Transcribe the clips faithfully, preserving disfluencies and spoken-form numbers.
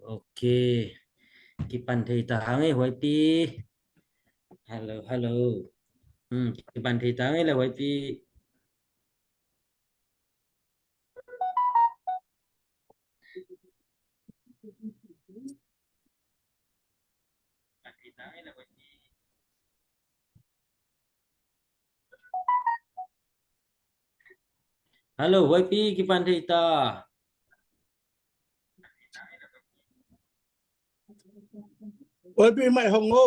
Ok. Kipan thei ta hang ei Huaipi. Hello, hello. Hmm, kipan thei ta hang ei le Huaipi. Hello, Huaipi, kipan thei ta. Huaipi mai hong o.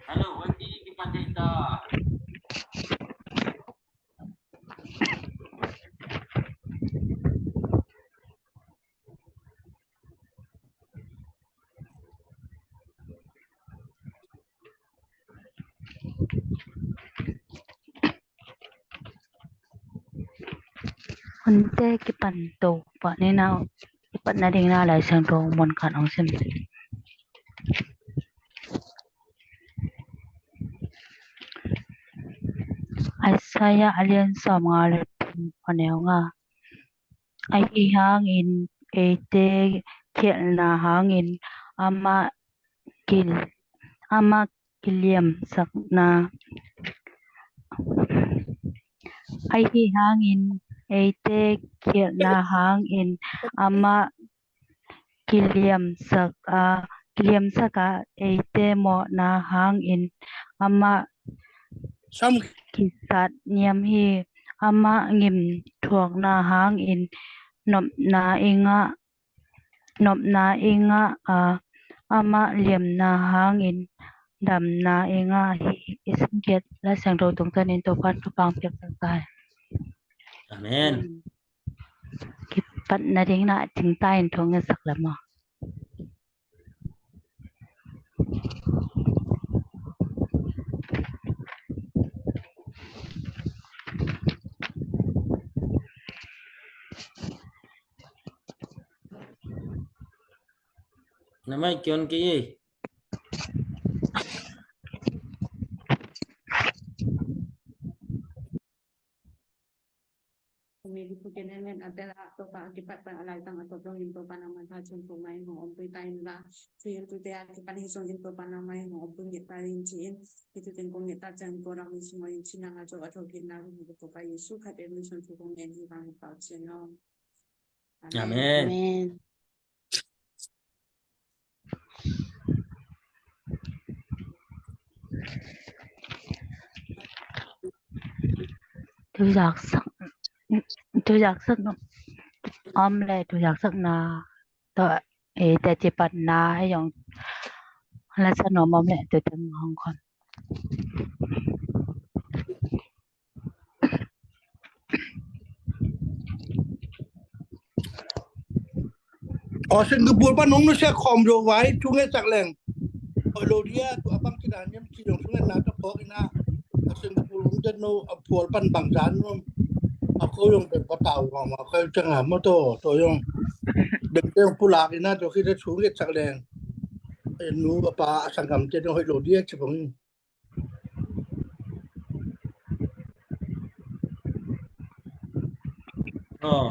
Hello, Huaipi, kipan thei ta. Hunte kipan to pah ni na, kipan na ding na Lai Siangtho mun khat hong sim. Isaiah a lian sawmnga le thum, a neu nga. Ahi hangin eite khialhna hangin amah kil, amah kiliamsakna. Ahi hangin eite khialhna hangin amah kiliamsak a, kiliamsak a, eite mawhna hangin amah sam kisat niam hi. Amah ngim thuakna hangin nopna i ngah, nopna i ngah a, amah liamna hangin damna i ngah hi. I singkiat Lai Siangtho tungtawn in Topa'n thupha piaksak ta hen. Amen. Kipat na ding na cingta in thu ngetsak le maw? Na mai kion ki i. Kumi di pukin hemen a bel a Topa a kipat pan a laitang a tawp dongin Topa nangmah tha cun kong mai hong ompui ta in la. Thuhilhtu te a kipan hi zongin Topa nangmah hong ompui ngit ta in ci-in. Hih thu teng kong ngit ta ciang ko rak mi sungah in ci nang a cawh a thawhkik na rum hi Topa Jesuh khat in mi sun thu kong ngen hi vang hi pau cin aw. Amen. Amen. Tuzaksak, tuzaksak om le tuzaksakna tawh, eh, teci patna hei zong lasa nuam om le tuteng hong khon. Aw, Singapore pan hong nusia khawm zo vai, thu ngetsak leng. Hoih lo dia, tua bang ci dan niam ci dong thu ngetna ta phawk ina. A Singapore hong det no, a phual pan bang zan no. A ko yong pen patau hong ma, ko yong cang a ma to, to yong. Deng te yong pulak ina, to khit a thu ngetsak leng. E nu, a pa, a sanggam te dong hoih lo dia, ci bang. Aw,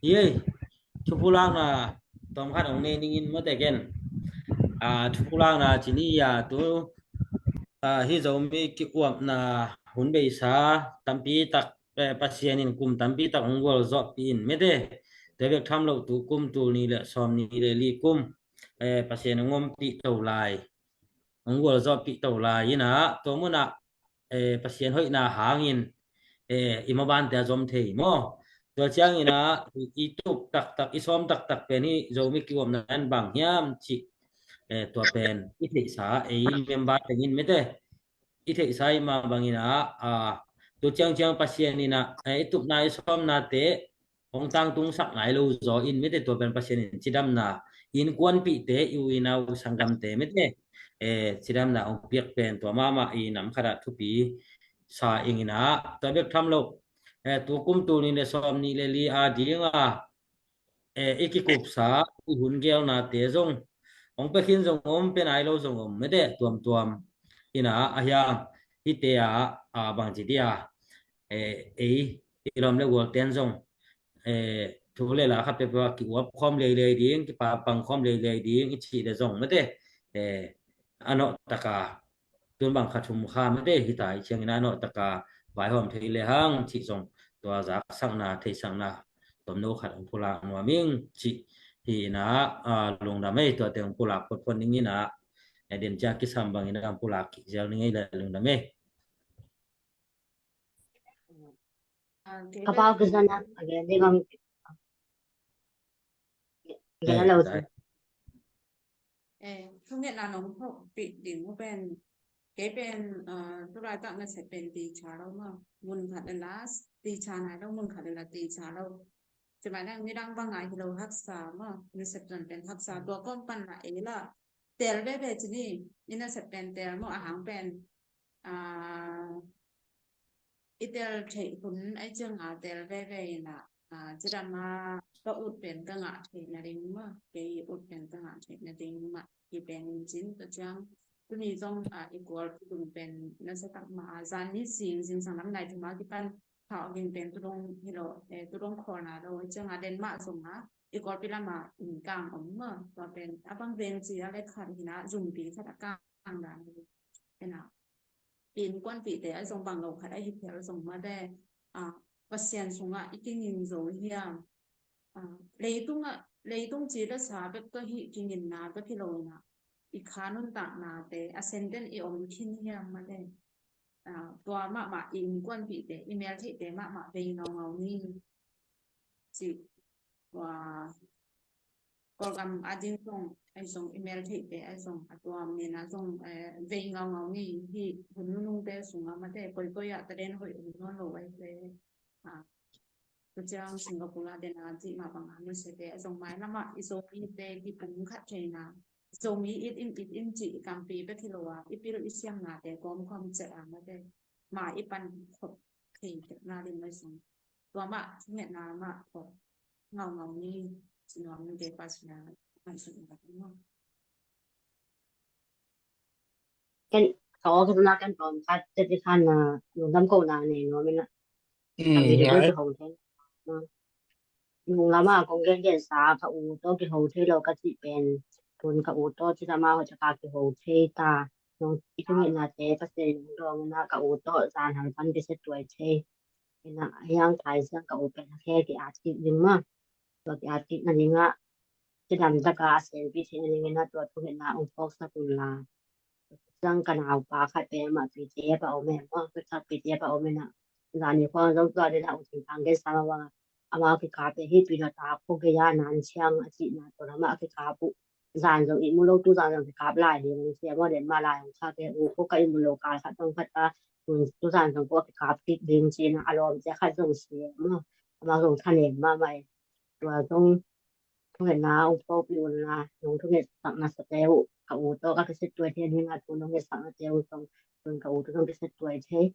hi ei, thupulakna tawm khat hong nei ningin mawte ken. A, thupulakna cini a tu, a, hi Zomi kiuapna hun beisa tampi tak, eh, Pasian in kum tampi tak hong gualzawhpih in mete. Tua bek tham lo tu kum tul nih le sawm nih le li kum, eh, Pasian hong ompih to lai. Hong gualzawhpih to lai inah, tua munah, eh, Pasian hoihna hangin, eh, i mabante a zom thei maw? Tua cianginah, i tup taktak, i sawm taktak pen hi Zomi kiuapna in bang hiam cih, eh, tua pen i theihsa, ei member tengin mete. I theihsa i mah banginah, ah, tua ciangciang Pasian inah, eh, i tupna i sawmnate, hong tangtungsak ngai lo zaw in mite tua pen Pasian in cidamna innkuanpihte, i u i nau sanggamte mite, eh, cidamna hong piak pen tua mahmah i nam khatah thupi sa inginah tua bek tham lo, eh, tu kum tul nih le sawm nih le li a dinga, eh, i kikupsa i hun gelnate zong hong pia khin zong om, pia nai lo zong om mite tuamtuam inah a hiang hite ah, ah, bangci dia, eh, ei i lawm le gualten zong, eh, thu le la khat peuhpeuh ah ki-uap khawm leilei ding, kipapang khawm leilei ding i cih le zong mate, eh, a nawh taka tun bang kha thum kha mate hi ta i ciangin a nawh taka vaihawm thei le hang cih zong tua zaksakna theisakna tomno khat hong pulak nuam ing cih hi inah, ah, lungdam ei, tuate hong pulak photphot ning inah, eh, den ciang kisam bangin hong pulak kik ziau ning ei le lungdam ei. Ka pau ka zana a gen ding om. Gen a lo. Eh, thungetna nong thok pih ding uh pen, kei pen, ah, tulaitak na sep pen teacher lo maw, mun khat le la teacher nai lo, mun khat le la teacher lo. Cimai nang midang bang ngai hi lo, haksa maw, na sep zon pen haksa, tua kawm pan la ei la tel veve ci ni, i na sep pen tel maw, a hang pen, ah, i tel theih hun ai cianga tel veve inah, ah, cidam a ka ut pen ka ngah theih nading mah, kei ut pen ka ngah theih nading mah hi pen in cin ka ciang. Tuni zong, ah, i kual tung pen na sa tak ma a zan ni sing, sing sang lam nai thuma kipan thau ging pen tudong hi lo, eh, tudong khawlna lo ai cianga den mah zong a i kual pi lama in kang om mah, tua pen a bang veng ci a le khat hina zumpi khat a kang dan. Ena, innkuanpihte a zong bang lo khat a hi phial zong mate, ah, Pasian sungah i kingin zo hiam? Ah, leitungah, leitung ci le sa bek ka hi kinginna bek hi lo inah, i kha nuntaknate a senten i om khin hiam mate? Ah, tua mahmah i innkuanpihte, i meltheihte mahmah vei ngaungau ni. Ci, tua Kawlgam a ding zong ai zong, i meltheihte ai zong, a tuam nena zong, eh, vei ngaungau ni hi. Hun nunungte sungah mate koikoi ah taden hoih hun nawn lo ai te. Ah, tua ciang Singapore a dena cih mah banga nusiate ai zong mailamah i Zomite kipum khat theina, Zomi it in, it in cih i kampi bek hi lo a, i pil i siamnate kawmkawm ciat a mate ma i pan khop thei na lim ai zong. Tua mah thungetna mah khop ngaungau ni, ci nuam ni, kei pa sina ngaihsutna. Ken ka aw ka tuna ken tawm ka teti khan na lungdam kohna nei nuam ina. Ka video kihong thei. Nung lama kong gen gen sa ka u tawh kiho thei lo ka cih pen, tun ka u tawh cidam a hoih taka kiho thei ta. Nung i thungetnate ka sei nung dawng ina ka u tawh zan hal pan kisia tuai thei. Ina hiang thai siang ka u pen a khe ki at kik ding ma. Tua ki at kik na ding ah cidam taka a senpi thei na ding ina tua thungetna ong phawk sak un la. Siang ka naupa khat pen amah P T F a om e maw, ka thak P T F a om ina. Zani khuang zong tua dena u thing tang gen sa ma banga amau kikap e hi, pi na ta kho gei a nan siang a cihna tua lamah kikap uh. Zan zong i mu lo, tu zan zong kikap lai hi, nang sia maw den ma lai hong khak e uh, kho ka i mu lo kal khat zong khat ka, tu zan zong kua kikap kik ding cina a lawmte khat zong sia maw, amau zong thanem mahmah e. Tua zong thungetna ong phawkpih un la, nong thungetsakna sate uh ka u tawh ka kisia tuai thei ding a, tu nong ngetsaknate uh zong tun ka u tawh zong kisia tuai thei.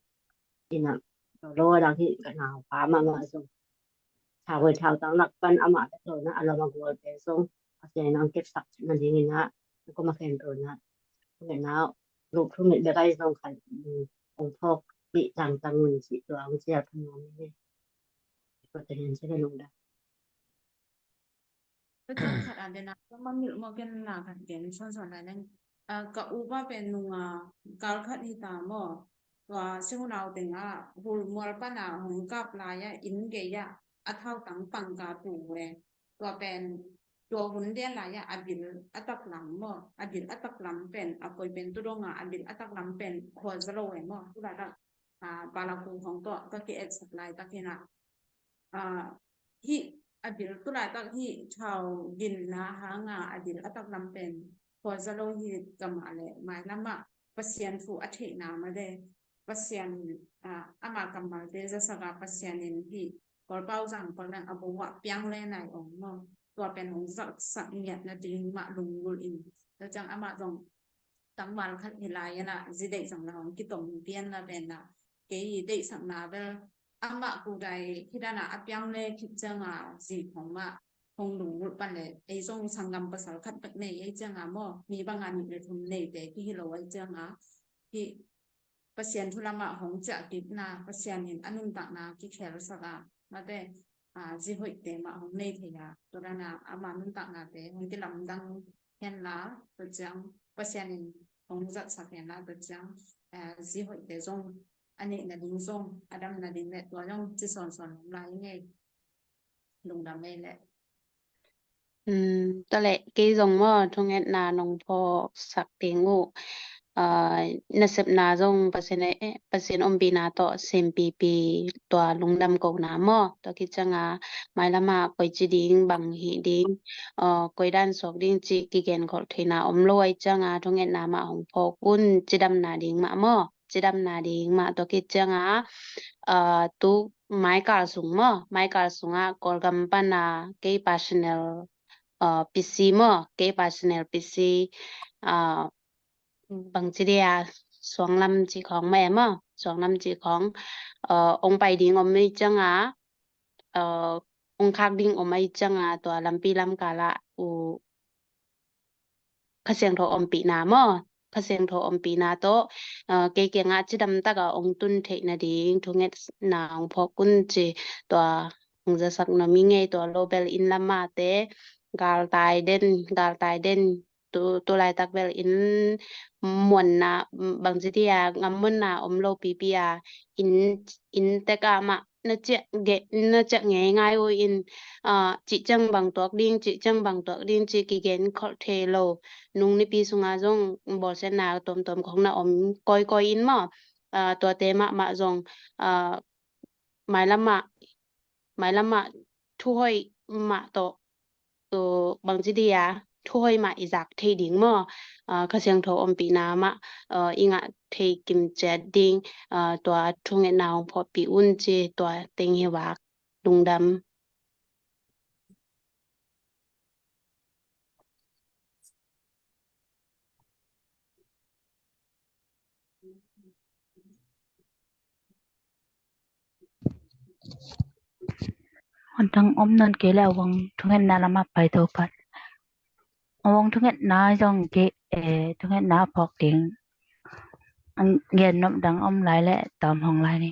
Ina, lo lo a dang hi ka naupa mahmah zong. Thau hoi thau tang lak pan amah bek lo na, a lawm a gualte zong a siang nang kepsak na ding ina, na koma khen to na. Thungetna, lo thunget bek ai zong khan, um, ong phawkpih tangtang un cih tua ong cia phun nuam hi. Tua te nen cia ka lungdam. Ka ciang khat a dena ka mamilh maw, ken na khat gen suansuan lai neng. Ah, ka upa pen nunga kal khat hi ta maw. Tua Simunau tengah Hulmual pana hong kap lai-a inn gei-ah a thautang pangka tu e. Tua pen tua hun den lai-ah a bil a taklam maw, a bil a taklam pen a koi pen tu donga a bil a taklam pen Khualzalo e maw. Tu laitak, ah, Balaku hong tawh ka ki-etsak laitak hinah. Ah, hih a bil tu laitak hih thau ginna hanga a bil a taklam pen Khualzalo hi kamah le mailamah Pasian thu a theihna mah le Pasian, ah, ama kammalte zasaka Pasian in hih Kawlpau zang pang leng a bo ah piang le nai ong maw. Tua pen hong zaksak ngiat nading mah lunggulh in. Tua ciang amah zong tangval khat hi lai-a na, zi deih zong la hong kitom pian la pen na. Kei deihsakna bel amah kudai khidana a piang le khit cianga zi hong mah hong lunggulh pan le ei zong sanggam pasal khat bek nei ei cianga maw, mi banga nih le thum neite kihi lo ei cianga. Hih Pasian thu lamah hong ciah kikna, Pasian in a nuntakna kikhelsak a, mate, zi hoihte mah hong nei thei a, tua dan a ama nuntaknate hong kilamdang henla, tua ciang Pasian in hong zatsak henla, tua ciang zi hoihte zong a neih nading zong a dam nading le tua zong ci sawnsawn lai ngei. Lungdam ei leh. Tua leh kei zong maw, thungetna nong phawksak ding uh, nasepna zong Pasian ompihna tawh sempipi, tua lungdam kohna maw, tua khit cianga mailamah koi ci ding, bang hih ding, koi dan suak ding cih kigenkholh theihna om lo ahih cianga thungetna mah hong phawk un, cidamna ding mah maw, cidamna ding mah, tua khit cianga tu maikal sung maw, maikal sungah Kawlgam pana kei personal pisi maw, kei personal pisi, bangci dia, suanglam cih khawng mah e maw, suanglam cih khawng ong pai ding om ahih cianga, ong khak ding om ahih cianga, tua lampi lamkalah uh Kha Siangtho ompihna maw, Kha Siangtho ompihna tawh kei kiangah cidam taka ong tun theih nading thungetna ong phawk un ci, tua ong zasak nuam ing ei. Tua lo bel inn lamahte galtai den, galtai den, tu, tu laitak bel inn muanna, bangci dia, ngam muanna om lo pipi a, inn, inn tek ah mah na ciah ge-, na ciah ngeingai uh in, cih ciang bang tuak ding, cih ciang bang tuak ding cih kigenkholh thei lo. Nung nipi sungah zong bawlsiatna tuamtuam khawng na om kawikawi in maw, tuate mahmah zong mailamah, mailamah thuhoih mah tawh bangci dia thuhoih mah i zak thei ding maw, Kha Siangtho ompihna mah i ngah thei kimciat ding, tua thungetna hong phawkpih un ci, tua teng hi vak. Lungdam. Adang om nan kei le, a vang thungetna lamah pai to phat. A vang thungetna zong kei, eh, thungetna phawk ding. An gen nop dang om lai le, tawm hong lai ni.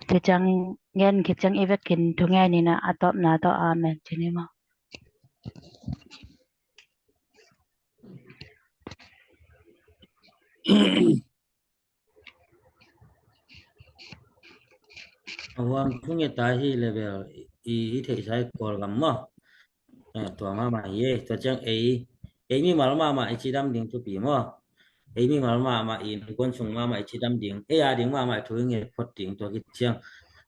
Kei ciang gen khit ciang i vekin thungen ni na, a tawpna tawh amen ci ni maw. A huam thunget ta hi level i, i theihsa i Kawlgam maw. Eh, tua mahmah hi e, tua ciang ei, ei mimal mahmah i cidam ding thupi maw. Ei mimal mahmah i innkuan sung mahmah i cidam ding. Ei a ding mahmah i thu i nget phot ding tua khit ciang.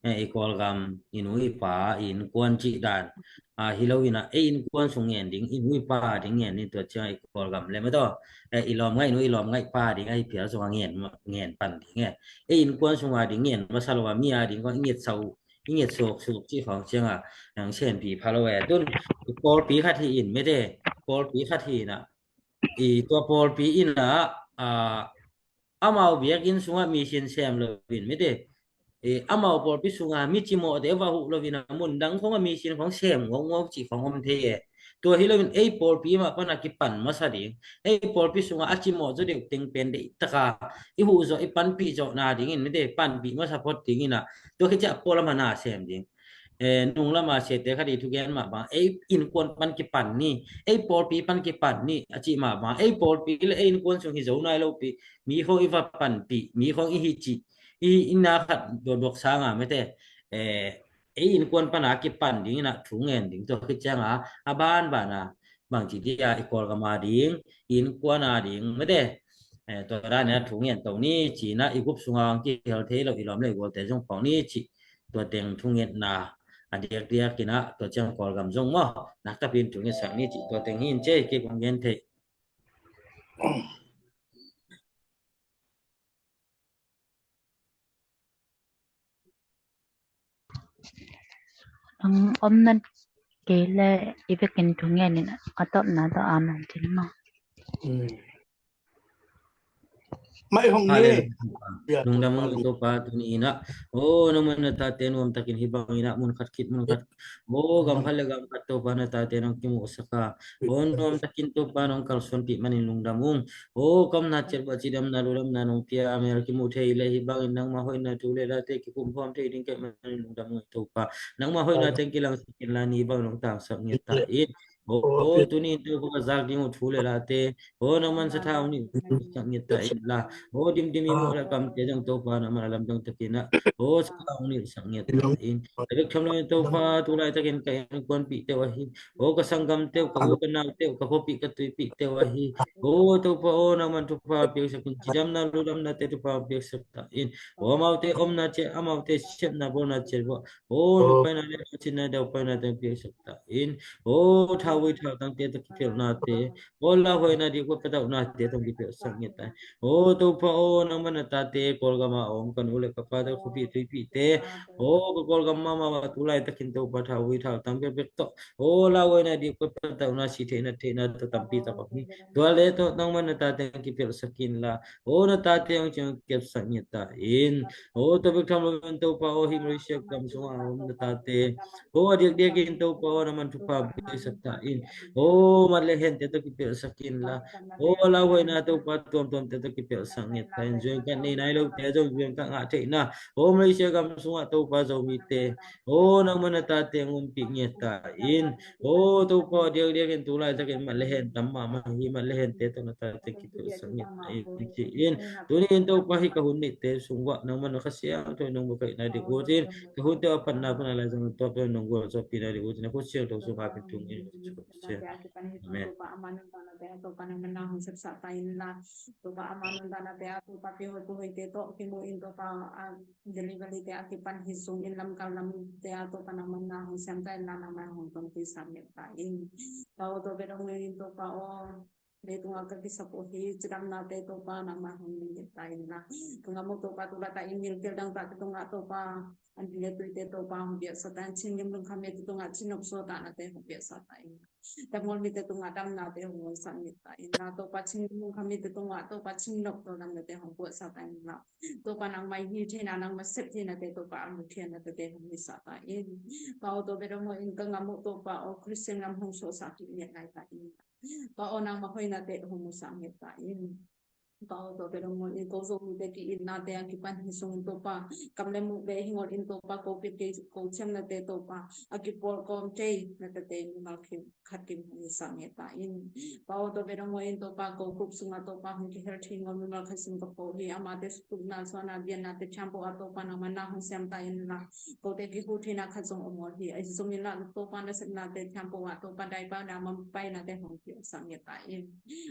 Eh, i Kawlgam, i nu i pa, i innkuan cih dan. A, hi lo ina, ei innkuan sung ngen ding, i nu i pa ding ngen ding tua ciang i Kawlgam le mah tawh. Eh, i lawmngaih nu, i lawmngaih pa ding, a hi phial sung a ngen, ngen pan ding e. Ei innkuan sung a ding ngen masa lo a, mi a ding kong i nget sau, i nget suak suak cih khawng ciang a, nang senpi pha lo e. Tun, i pawlpi khat hi in, mete, pawlpi khat hi ina. I tua pawlpi ina, a, amau biakinn sungah mi sin sem lo in, mete. E, amau pawlpi sungah mi cimawhte va huh lo in a, mun dang khawngah mi sin khawng sem ngawngawng cih khawng om thei e. Tua hi lo in ei pawlpi mah pana kipan masa ding. Ei pawlpi sungah a cimawh zaw deuh teng pen deih taka i huh zawh, i panpih zawhna dingin, mete, panpih masa phot ding ina. Tua khit ciah pawl lamah na sem ding. Eh, nung lama siate khat i thugen mah bang, ei innkuan pan kipan ni, ei pawlpi pan kipan ni, a cih mah bang, ei pawlpi le ei innkuan sung hi zo nai lo pi, mi khawng i va panpih, mi khawng i hi cih, i, i na khat duakduak sanga mete, eh, ei innkuan pana kipan ding ina thu ngen ding tua khit cianga, a banbana, bangci dia i Kawlgam a ding, i innkuan a ding, mete, eh, tua dan ina thu ngen to ni, cina i gup sunga ang kihel thei lo, i lawm le i gualte zong pawng ni, cih, tua teng thungetna a diakdiak ina, tua ciang Kawlgam zong maw, naktapi in thungetsak ni cih tua teng hi in cei, kei kong gen theih. Ang om nan kei le i vekin thungen in a tawpna tawh amen ci ni maw. Mm. Mai hong ni. Hallelujah. Lungdam ung Topa tuni in ah. O nangman na tate nuamtakin hih bangin ah mun khat khit mun khat, o gam khat le gam khat Topa na tate nong kimuhsak a, o nuamtakin Topa nong kalsuanpih manin lungdam ung. O kamna ciat bang cidamna ludamna nong pia a mel kimu thei le hih bangin nangmah hoihna thu le late kikum phuam thei ding ka hih manin lungdam ung Topa. Nangmah hoihna teng kilangsak inla ni bang nong tangsak ngiat ta in. O tuni in Topa ka zak ding uh thu le late, o nangman sathau nih sak ngiat ta inla, o dimdim i mawh le kamte zong Topa nangman a lamdang takin ah, o sathau nih sak ngiat ta in. Ka bek tham lo in Topa tu laitakin ka innkuanpihte uh ahi, o ka sanggamte uh, ka u ka naute uh, ka khuapih ka tuipihte uh ahi, o Topa o nangman thupha piaksak in, cidamna ludamnate thupha piaksak ta in. O amaute omna ciat, amaute sepna bawlna ciat bawh, o nupaina le lawchinna daupainate piaksak ta in. O thauvui thautangte tawh kipelhnate, o lauhuaina dih kuapatauhnate tawh kipelhsak ngiat ta in. O Topa o nangman na tate Kawlgam a om ka nu le ka pate, khuapih tuipihte, o ka Kawlgam mahmah ah tu laitakin Topa thauvui thautang bekbek tawh, o lauhuaina dih kuapatauhna, si theihna theihna tawh tampi tak om hi. Tua le tawh nangman na tate kipelhsak inla, o na tate hong ciang kepsak ngiat ta in. O tua bek tham lo in Topa o hih Malaysia gam sungah a om na tate, o a diakdiakin Topa o nangman thupha piaksak ta in. O mat le hente tawh kipelhsak inla, o lauhuaina Topa tuamtuamte tawh kipelhsak ngiat ta in. Zuan khat nei nai lote zong zuan khat ngah theihna, o Malaysia gam sungah Topa Zomite, o nangman na tate hong ompih ngiat ta in. O Topa diakdiakin tu laitakin mat le hen tam mahmah hi, mat le hente tawh na tate kipelhsak ngiat ta in ci in. Tuni in Topa hih ka hun neihte sung uah nangman na Kha Siangtho in nong va kaihna ding ut in, ka hunte a phatna pan a lai zong Topa nong gualzawhpihna ding ut in, a khut siangtho sungah pen tung in. Amen. Topa ama nuntaknate a Topa nangman na hong sepsak ta inla, Topa ama nuntaknate a Topa pihoih puhoihte tawh kimu in Topa a delivery te a kipan hi sungin lamkal lamte a Topa nangman na hong siam ta inla, nangman hong tonpih sak ngiat ta in. Topa aw tua bek dong in Topa aw, leitung a ka kisap uh hi cidamnate Topa nangman hong nei ngiat ta inla, ka ngam uh Topa tu laitak in gilkial dangtakte tungah Topa an le tuite Topa hong piaksak ta in, Chin gam lungkham mite tungah cinnop suahtaknate hong piaksak ta in. Dammual mite tungah damnate hong honsak ngiat ta inla, Topa Chin gam lungkham mite tungah Topa cinnop tawldamnate hong puaksak ta inla, Topa nangmah hi theihna, nangmah sep theihnate Topa a mu khiatnate hong hisak ta in. Pa aw tua bek dong in ka ngam uh Topa aw Christian gam hong suaksak kik ngiat lai ta in. Pa aw nangmah hoihnate hong musak ngiat ta in. Pa aw tua bek dong in ko Zomite ki-itnate a kipan hi sungin Topa kam le muk le hi ngol in Topa ko kip kei ko ciamnate Topa a kipawlkawm thei na tate mimal khat kim hong hisak ngiat ta in. Pa aw tua bek dong in Topa ko group sungah Topa hong kihel thei ngol mimal khat sim ka pawh hi, amate supna suahna biaknate thiampo ah Topa nangman na hong siam ta inla, kote kihu theihna khat zong om ngol hi. Ahi zongin la Topa nasepnate thiampo ah Topa daipaina manpainate hong piaksak ngiat ta in.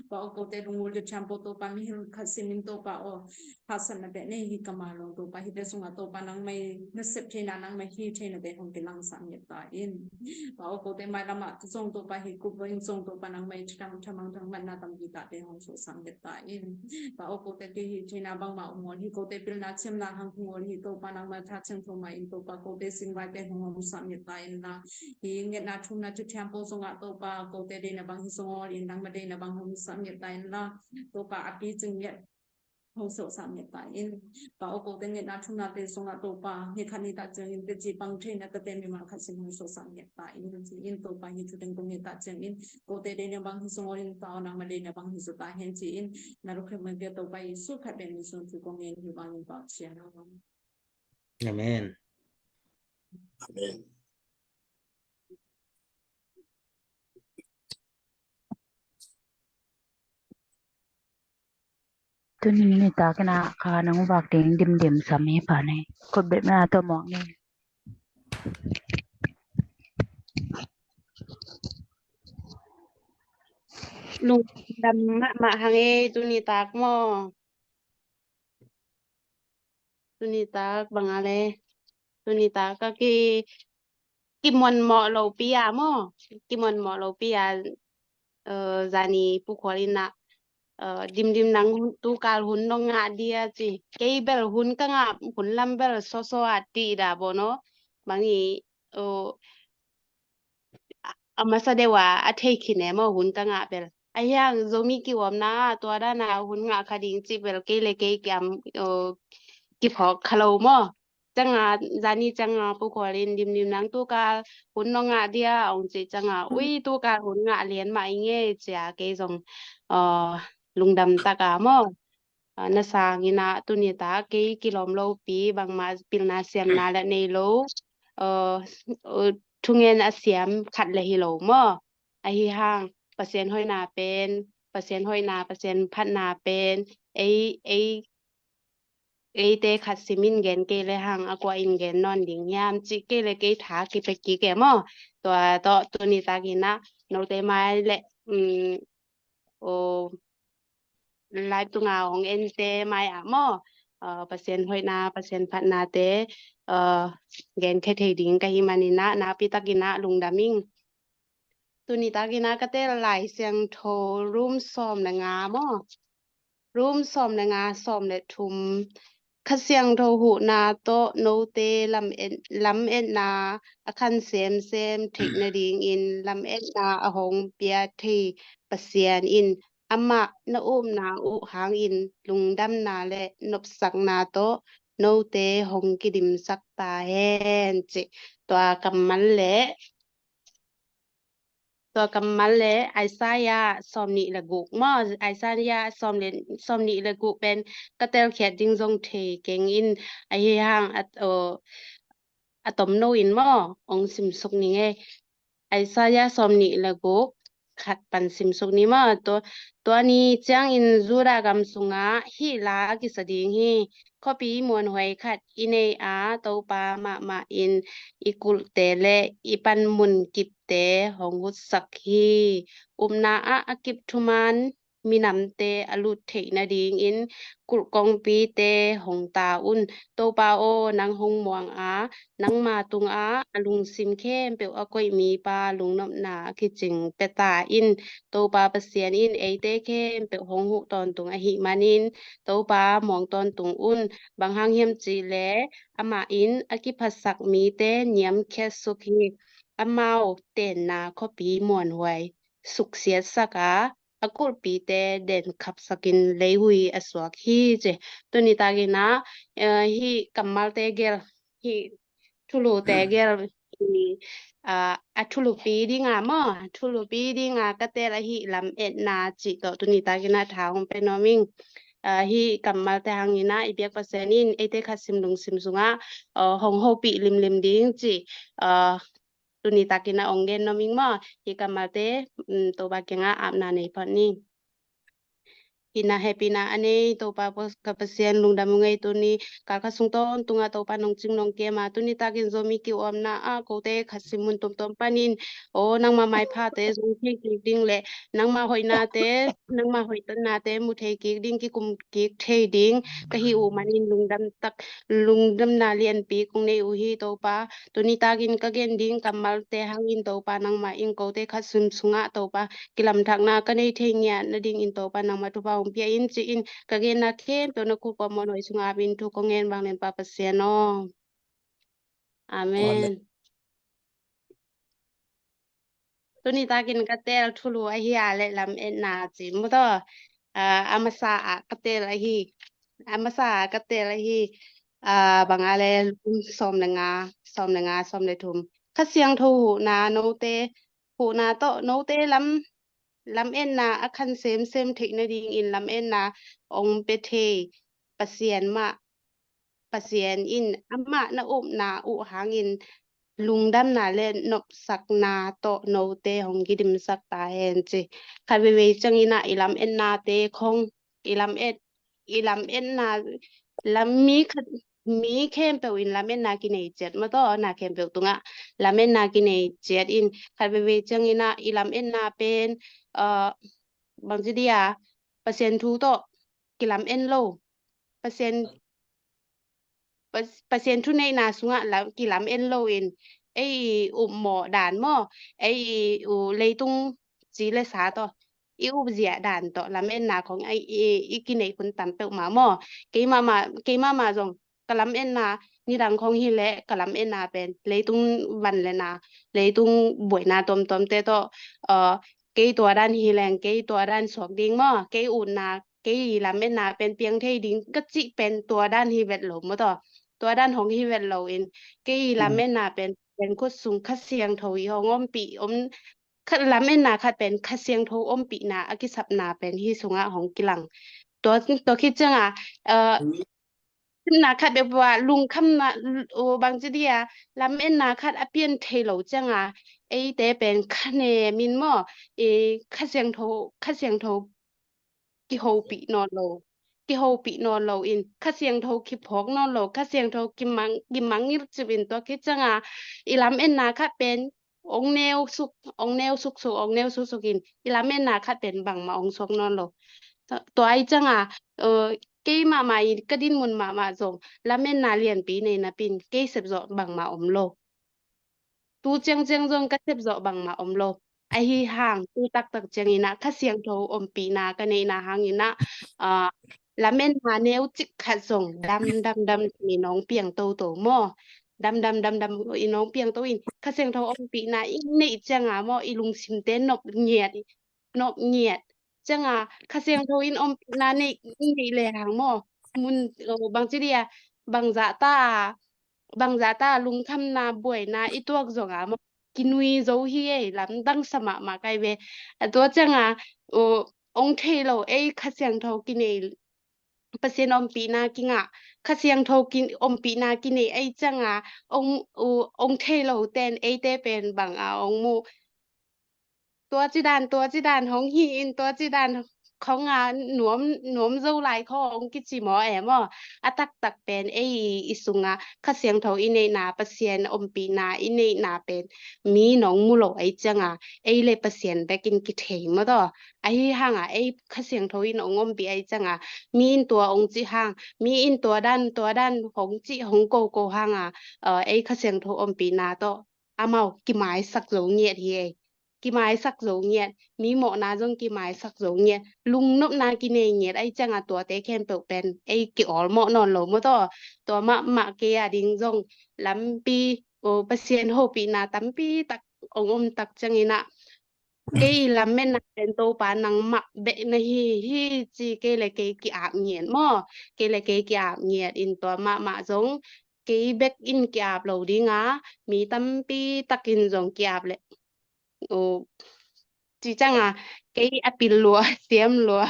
Pa aw kote lungmulte thiampo Topa mihing khat simin Topa aw haksatna bek nei hi ka ma lo Topa hite sungah Topa nangmah i nasep theihna nangmah i hi theihnate hong kilangsak ngiat ta in. Pa aw kote mailam ah zong Topa hi kup vain zong Topa nangmah i thamang thamang thangmatna tampi takte hong suaksak ngiat ta in. Pa aw kote kihi theihna bangmah om ngol hi, kote pilna ciamna hang hong ngol hi Topa nangmah tha ciangtho mah in Topa kote singvaite hong hong sak ngiat ta inla, hi ngetna thumna thu thiampo zongah Topa kote deina bang hi zong ngol in nangmah deina bang hong sak ngiat ta inla, Topa a picing ngiat hong suaksak ngiat ta in. Pa aw kote ngetna thumnate sungah Topa ni khat ni tak ciangin teci pang theihna tate mimal khat sim hong suaksak ngiat ta in ci in. Topa hi thuteng kong nget tak ciangin kote deina bang hi zong ngol in Pa aw nangmah deina bang hi zaw ta hen ci in. Na lukhem ngiat Topa Jesu khat bek min sung thu kong ngen hi vangin Pa aw cian. Amen. Amen. Tuni nitak in a ka nang vak ding dimdim sam hi pa nei. Khut beng na tawh mawk ni. Lungdam mahmah hang e tuni tak maw. Tuni tak bang a le. Tuni tak a ki kimuanmawh lopi a maw, kimuanmawh lopi a, eh, zani pukhual in ah, eh, dimdim nang tukal hun nong ngah dia ci. Kei bel hun ka ngah hun lam bel sawsaw a tih dah baw no. Bang i, eh, a masa deuh a a thei khin e maw hun ka ngah bel. Ahi hang Zomi kiuamna ah tua dana hun ngah kha ding cih bel kei le kei kiam, uh, kiphawk kha lo maw. Cianga, zani cianga Pu Khual in limlim nang tukal hun nong ngah dia ong cih cianga, ui, tukal hun ngah lian mah i ngei cia kei zong, uh, lungdam taka maw. Uh, na sangina tuni ta kei kilawm lopi bangmah pilna siamna le nei lo, uh, uh, thungen a siam khat le hi lo maw. Ahi hang Pasian hoihna pen, Pasian hoihna, Pasian phatna pen ei, ei, eite khat simin gen kei le hang a kua in gen nawn ding hiam cih kei le kei tha kipia kik e maw. Tua tawh tuni takinah note mai le, um, o, live tunga hong ente mai ah maw, uh, Pasian hoihna, Pasian phatnate, uh, genkhia thei ding ka hih maninah nakpi takinah lungdam ing. Tuni takinah ka tel Lai Siangtho Rom sawm le nga maw? Rom sawm le nga, sawm le thum. Kha Siangtho huhna tawh note lam et, lam etna a khan semsem theih nadingin lam etna a hong pia thei Pasian in amah na upna uh hangin lungdamna le nopsakna tawh note hong kidimsak ta hen, cih tua kammal le, tua kammal le Isaiah sawm nih le guk maw, Isaiah sawm le, sawm nih le guk pen ka telkhiat ding zong thei keng in, ahi hang a, o, a tomno in maw, ong simsuk ning e. Isaiah sawm nih le guk khat pan simsuk ni maw. Tua, tua ni ciangin Judah gam sungah hih la a kisa ding hi. Khuapi muanhuai khat i nei a, Topa mahmah in i kulhte le i panmun kipte hong hutsak hi. Upna ah a kip thuman minamte a lut theih nadingin kulh kongpite hong ta un. Topa aw, nang hong muang a, nangma tungah a lungsim khempeuh a koih mipa lungnopna a kicing pia ta in. Topa Pasian in eite khempeuh hong huh tawntung ahih manin Topa muang tawntung un. Bang hang hiam cih leh amah in a kiphasak mite niamkhiat suk hi. Amau tenna khuapi muanhuai suksiatsak a, a kulhpite den khapsakin leihui a suak hi, ci. Tuni takinah, eh, hih kammalte gel, hih thulute gel, hih, ah, a thulupi dinga maw, a thulupi dinga ka tel ahi lam etna cih tawh tuni takinah tha hong pia nuam ing. Ah, hih kammalte hanginah i biak Pasian in eite khat sim lungsim sungah, ah, hong hopih limlim ding cih, ah, tuni takinah ong gen nuam ing maw. Hih kammalte, um, Topa kiangah apna nei phot ni. Hihna hehpihna a nei Topa ka Pasian, lungdam ung ei. Tuni kal khat sung tawntungah Topa nong cing nong kem a, tuni takin Zomi kiuamna ah kote khat sim mun tuamtuam panin, aw, nangma maiphate zong thei kik ding le nangma hoihnate, nangma hoihtaknate mu thei kik ding, kikum kik thei ding ka hih uh manin lungdam tak, lungdamna lianpi kong nei uh hi Topa. Tuni takin ka gen ding kammalte hangin Topa nangmah in kote khat sim sungah Topa kilamthakna ka nei thei ngiat nadingin Topa nangmah thupha hong pia in ci-in ka genna khempeuh na khut kuamah nuai sungah apin thu kong ngen vanglianpa Pasian aw. Amen. Amen. Tuni takin ka tel thulu ahi a le lam etna ci mu taw. Ah, a masa ah ka tel ahi. A masa ah ka tel ahi. Ah, bang a le sawm le nga, sawm le nga, sawm le thum. Kha Siangtho huhna note, huhna tawh note lam, lam etna a khan semsem theih nadingin lam etna ong pia thei Pasian mah, Pasian in amah na upna uh hangin lungdamna le nopsakna tawh note hong kidimsak ta hen ci. Khat veivei ciangin ah i lam etnate khong, i lam et, i lam etna, lam mi khat, mi khempeuh in lam etna kinei ciat maw taw, na khempeuh tungah lam etna kinei ciat in khat veivei ciangin ah i lam etna pen, ah, bangci dia, Pasian thu tawh kilam en lo. Pasian, Pas-, Pasian thuneihna sungah lam, kilam en loin ei i upmawh dan maw, ei i u leitung ci le sa tawh, i upzia dan tawh lam enna khong ei i, i kineih hun tam peuhmah maw. Keimah mah, keimah mah zong ka lam enna nidang khong hileh ka lam enna pen leitung van le na, leitung buaina tuamtuamte tawh, uh, kei tua dan hi leng, kei tua dan suak ding maw, kei utna, kei lametna pen piang thei ding ka cih pen tua dan hi vet lo maw taw. Tua dan hong hi vet lo in, kei lametna pen, pen khut sung Kha Siangtho i hong ompih om, kha, lametna khat pen Kha Siangtho ompihna a kisapna pen hi sungah hong kilang. Tua, tua khit ciangah, uh, na khat bek bua lungkhamna, uh, bangci dia, lametna khat a pian thei lo ciangah, eite pen kha ne min maw, i Kha Siangtho, Kha Siangtho kihopih nawn lo, kihopih nawn lo in, Kha Siangtho kiphawk nawn lo, Kha Siangtho kimang, kimangngilh cip in tua khit ciangah, i lametna khat pen ong neu suk, ong neu suk suk, ong neu suk suk in, i lametna khat pen bangmah ong suak nawn lo. Tua, tua ahi ciangah, uh, kei mahmah in ka dinmun mahmah zong, lametna lianpi nei napin, kei sepzawh bangmah om lo. Tu ciangciang zong ka sepzawh bangmah om lo. Ahi hang, tu taktak ciangin ah, Kha Siangtho ompihna ka neihna hangin ah, ah, lametna neu cik khat zong dam, dam, dam, dam in hong piang toto maw. Dam, dam, dam, dam in hong piang to in, Kha Siangtho ompihna i neih ciangah maw, i lungsimte nop ngiat, nop ngiat. Ciangah, Kha Siangtho in ompihna neih, i neih le hang maw. Mun, oh, bangci dia, bangzah ta, bangzah ta lungkhamna, buaina i tuak zongah maw, kinui zo hi ei, lamdang sa mahmah kai ve. A tua ciangah, oh, ong thei lo ei Kha Siangtho kinei, Pasian ompihna kingah, Kha Siangtho kin, ompihna kinei ei ciangah, ong, uh, ong thei lo ten eite pen bangah ong mu. Tua cidan, tua cidan hong hi in, tua cidan khong a nuam, nuam zo lai khong hong kici maw e maw. A taktak pen ei i sungah Kha Siangtho i neihna, Pasian ompihna i neihna pen mi nong mu lo ei ciangah, ei le Pasian bekin kithei maw taw. Ahi hangah ei Kha Siangtho in hong ompih ei ciangah, mi in tua hong cih hang, mi in tua dan, tua dan hong cih hong koko hangah, uh, ei Kha Siangtho ompihna tawh amau kimaisak zo ngiat hi ei. Kimaisak zo ngiat, mi mawhna zong kimaisak zo ngiat, lungnopna kinei ngiat, ahi ciangah tuate khempeuh pen ei ki-awlmawh nawn lo maw taw. Tua mahmah kei a ding zong lampi, oh, Pasian hopihna tampi tak ong om tak ciangin ah, kei i lametna pen Topa nangmah bek na hi hi ci, kei le kei ki-ap ngiat maw. Kei le kei ki-ap ngiat in tua mahmah zong kei bek in ki-ap lo ding a, mi tampi takin zong ki-ap le, oh, ci ciangah, kei a pil lua, a siam lua,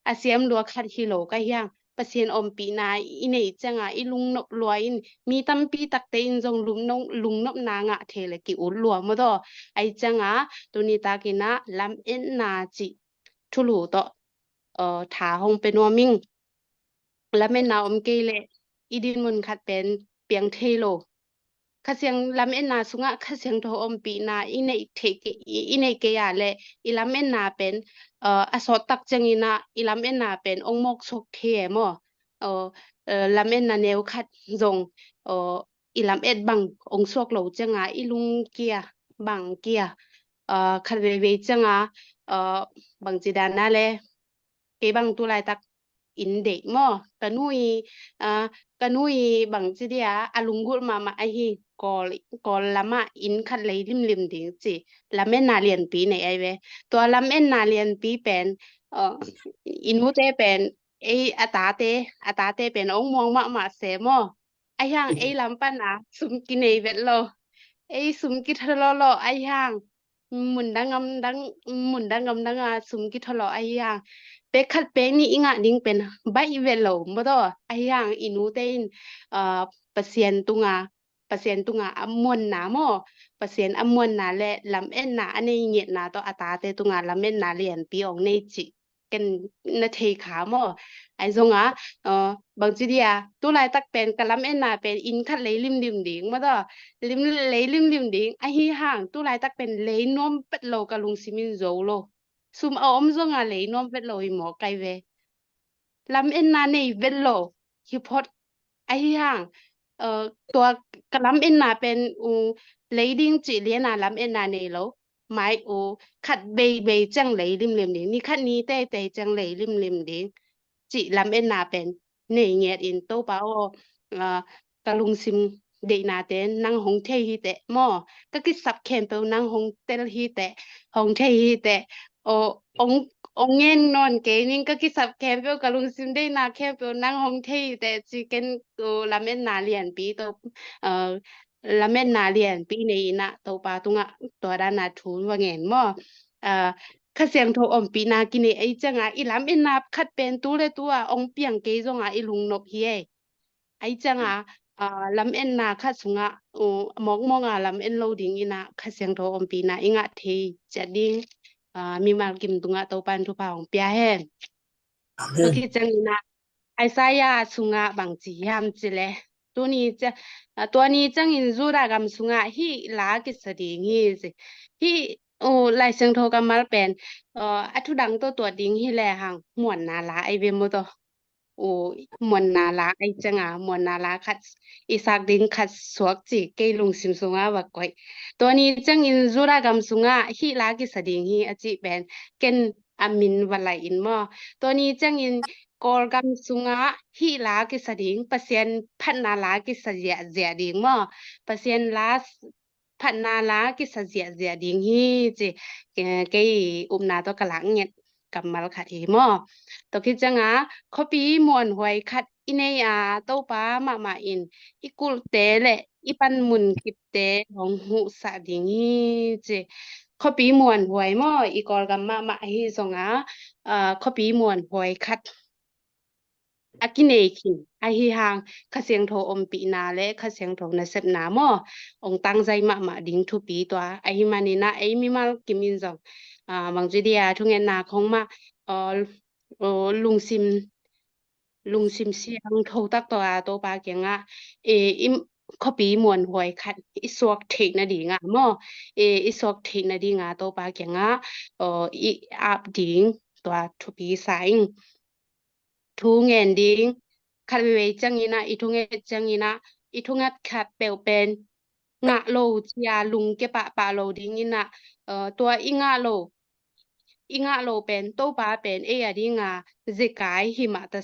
a siam lua khat hi lo ka hi hang. Pasian ompihna i neih ciangah i lungnop lua in, mi tampi takte in zong lungnop, lungnopna ngah thei le ki-ut lua maw taw. Ahi ciangah, tuni takin ah lametna cih thulu tawh, uh, tha hong pia nuam ing. Lametna om kei leh i dinmun khat pen piang thei lo. Kha Siang, lametna sungah Kha Siangtho ompihna i neih thei kei, i, i neih kei a leh i lametna pen, uh, a sawt tak ciangin ah i lametna pen ong mawk suak thei e maw. Uh, uh, lametna neu khat zong, uh, i lamet bang ong suak lo ciangah i lung kia, bang kia, uh, khat veivei ciangah, uh, bangci dan a le, kei bang tu laitak inn deih maw. Ka nu i, ah, ka nu i bangci dia, a lunggulh mahmah ahi, Kawl, Kawl lamah inn khat lei limlim ding ci. Lametna lianpi nei ahi ve. Tua lametna lianpi pen, ah, i nute pen, ei a tate, a tate pen ong muang mahmah se maw. Ahi hang ei lam pana sum kinei vet lo. Ei sum kitha lawlaw ahi hang. Mundang gamdang, mundang gamdang a sum kitha lawh ahi hang. Pek khat pek nih i ngah ding pen baih vet lo maw taw. Ahi hang i nute in, ah, Pasian tunga, Pasian tunga a muanna maw. Pasian a muanna le lametna a nei ngiatna tawh a tate tunga lametna lianpi ong nei cih ken na thei kha maw. Ahi zongah, uh, bangci dia, tu laitak pen ka lametna pen inn khat lei limlim ding maw taw. Lim, lei limlim ding, ahi hang, tu laitak pen lei nuam pet lo ka lungsim in zo lo. Sum a om zongah lei nuam pet lo hi maw kai ve. Lametna nei vet lo, hi phot. Ahi hang, uh, tua ka lametna pen, uh, lei ding cih liana lametna nei lo. Mai uh, khat veivei ciang lei limlim ding, ni khat ni teitei ciang lei limlim ding cih lametna pen nei ngiat in Topa aw, ah, ka lungsim deihnate nang hong thei hi teh maw, ka kisap khempeuh nang hong tel hi teh, hong thei hi teh. Aw, hong, hong ngen nawn kei ning, ka kisap khempeuh, ka lungsim deihna khempeuh nang hong thei hi teh ci ken, aw, lametna lianpi tawh, aw, lametna lianpi nei inah Topa tungah tua dana thu va ngen maw. Aw, Kha Siangtho ompihna kinei ahi cianga i lametna khat pen tu le tu a hong piang kei zonga i lungnop hi ei. Ahi cianga, aw, lametna khat sungah, aw, mawkmawk a lamen lo ding inah Kha Siangtho ompihna i ngah thei ciat ding, aw, mimal kim tungah Topa in thupha hong pia hen. Amen. Tua khit ciang inah Isaiah sungah bang ci hiam ci le, tuni cia-, aw, tua ni ciangin Judah gam sungah hih la kisa ding hi ci. Hih, aw, Lai Siangtho kammal pen, aw, a thudang tawh tuat ding hi le hang muanna la ahi ve maw tawh. Aw, muanna la ahi cianga, muanna la khat i sak ding khat suak ci kei lungsim sungah va koih. Tua ni ciangin Judah gam sungah hih la kisa ding hi a cih pen ken a min va laih in maw. Tua ni ciangin Kawlgam sungah hih la kisa ding, Pasian phatna la kisa ziahziah ding maw. Pasian la phatna la kisa ziahziah ding hi ci, eh, kei upna tawh ka lak nget kammal khat hi maw. Tua khit cianga khuapi muanhuai khat i nei a, Topa mahmah in i kulhte le i panmun kipte hong huhsah ding hi ci. Khuapi muanhuai maw, i Kawlgam mahmah ahi zonga, aw, khuapi muanhuai khat a kinei khin ahi hang, Kha Siangtho ompihna le Kha Siangtho nasepna maw, hong tangzai mahmah ding thupi tua ahi maninah ei mimal kim in zong, aw, bangci dia thungetna khong mah, aw, aw, lungsim, lungsim siangtho tak tawh a Topa kiangah, e, i khuapi muanhuai khat i suak theih nadinga maw, e, i suak theih nadinga Topa kiangah, aw, i ap ding tua thupi sa ing. Thu ngen ding, khat veivei cianginah, i thunget cianginah, i thunget khat peuh pen ngah lo cia lungkia pahpah lo dinginah, aw, tua i ngah lo, i ngah lo pen Topa pen ei a dinga zekai himah ta,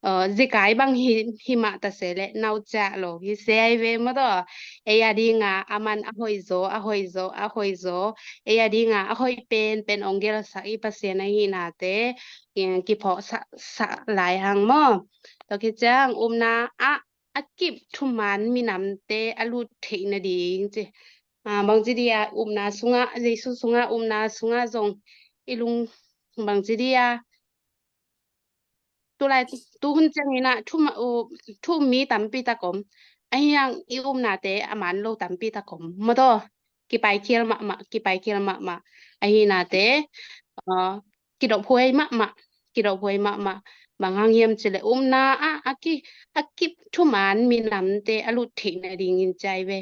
aw, zekai bang hi, himah ta se le nauciah lo hi se ahi ve maw tawh. Ei a dinga a man a hoih zaw, a hoih zaw, a hoih zaw, ei a dinga a hoih penpen hong gelsak i Pasian ahihnate, eh, kiphawksak, sak lai hang maw. Tua khit ciang upna ah a kip thuman minamte a lut theih nading ci. Ah, bangci dia upna sungah, Jesu sungah, upna sungah zong i lung bangci dia tulai, tuhun cianginah thu ma-, u-, thu mi tampi tak om. Ahi hang i upnate a man lo tampi tak om maw tawh. Kipaikhial mahmah, kipaikhial mahmah. Ahihnate, aw, kidophuai mahmah, kidophuai mahmah. Bang hang hiam ci le upna ah a ki, a kip thuman minamte a lut theih nadingin ci ahi ve.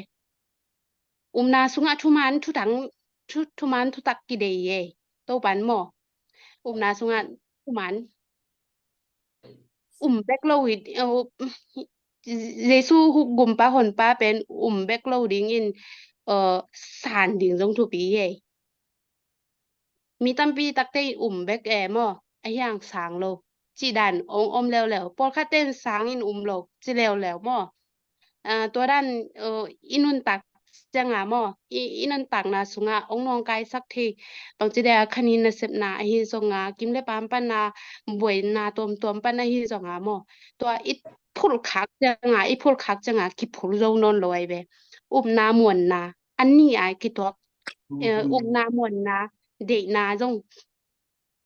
Upna sungah thuman thutang, thu, thuman thutak kidei e. Topan maw. Upna sungah thuman um bek lo hi, uh, Jesu hu-, gumpa honpa pen um bek lo dingin, uh, san ding zong thupi hi e. Mi tampi takte in um bek e maw, ahi hang sang lo. Cih dan ong om leuleu. Pawlkhatte in sang in um lo, ci leuleu maw. Ah, tua dan, uh, i nuntak cianga maw, i, i nuntakna sungah ong nawngkaisak thei. Bangci dia khanin nasepna ahi zonga, kim le pam pana, buaina tuamtuam pana ahi zonga maw. Tua i phulkhak cianga, i phulkhak cianga kiphul zo nawn lo ahi ve. Upna muanna a nih a kituak, eh, upna muanna deihna zong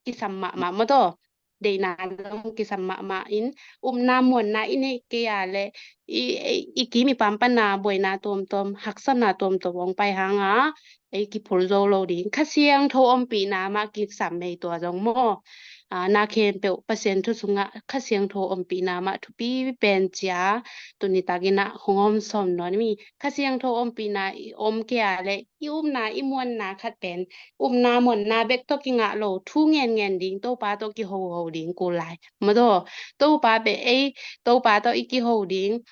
kisam mahmah maw tawh. Deihna zong kisam mahmah in, upna muanna i neih kei a le i, i, i kim i pam pana buaina tuamtuam, haksatna tuamtuam ong pai hanga ei kiphul zo lo ding. Kha Siangtho ompihna mah kisam mei tua zong maw. Ah, na khempeuh Pasian thu sungah Kha Siangtho ompihna mah thupi pen cia tuni takinah hong om sawm nawn mi. Kha Siangtho ompihna i om kei a le i upna i muanna khat pen upna muanna bek tawh kingah lo, thu ngenngen ding, Topa tawh kihoho ding kul lai maw tawh. Topa pen ei, Topa tawh i kiho ding,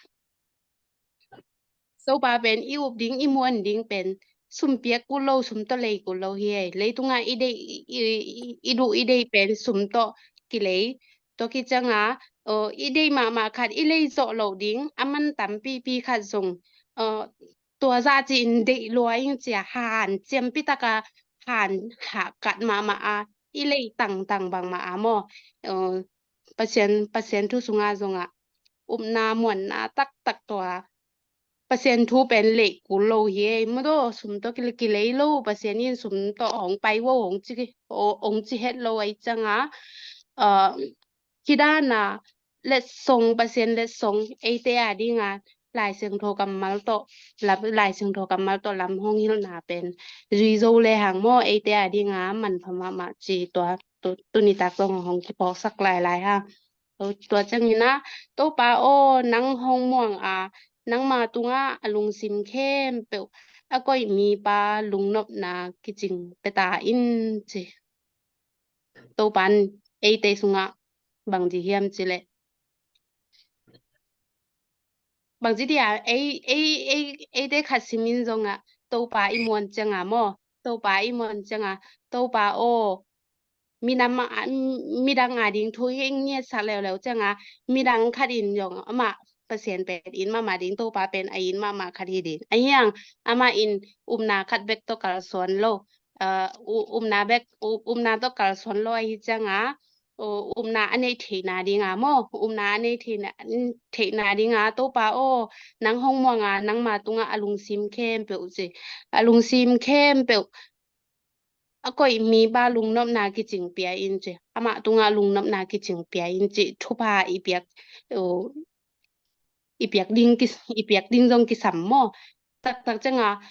Topa pen i up ding, i muan ding pen sum piak kul lo, sum tawh lei kul lo hi ei. Leitungah i deih, i, i, i duh i deih pen sum tawh kilei. Tua khit cianga, aw, i deih mahmah khat i lei zawh loh ding, a man tampipi khat zong Tua zah ci-in deih lua ing ci a, hanciampi taka han hahkat mahmah a, i leitangtang bangmah a maw. Pasian, Pasian thu sungah zongah upna muanna taktak tua Pasian thu pen leih kul lo hi ei, maw daw, sum tawh kilei lo, Pasian in sum tawh hong pai vo hong ci, hong ci het lo ahi cianga, hih dana letsong, Pasian letsong eite a dinga Lai Siangtho kammal tawh, Lai Siangtho kammal tawh lam hong hilhna pen zui zo le hang maw, eite a dinga manpha mahmah ci tua tunitak zong hong kiphawksak lailai ha. Tua ciangin ah, Topa aw, nang hong muang a, nangma tungah a lungsim khempeuh a koih mipa lungnopna kicing pia ta in ci. Topan eite sungah bangci hiam cileh, bangci dia, ei, ei, ei, eite khat simin zongah Topa i muan cianga maw, Topa i muan cianga, Topa aw, minam a, midang a ding thu i ngetsak leuleu cianga, midang khat in zong amah Pasian pen it mahmah ding, Topa pen a it mahmah khat hi ding. Ahiang amah in upna khat bek tawh kalsuan lo, upna bek, upna tawh kalsuan lo ahi cianga, upna a neih theihna dinga maw, upna a neih theihna dinga, Topa aw, nang hong muanga nangma tungah a lungsim khempeuh ci, a lungsim khempeuh a koih mipa lungnopna kicing pia in ci, amah tungah lungnopna kicing pia in ci, thupha i piak, i piak ding, i piak ding zong kisam maw. Taktak cianga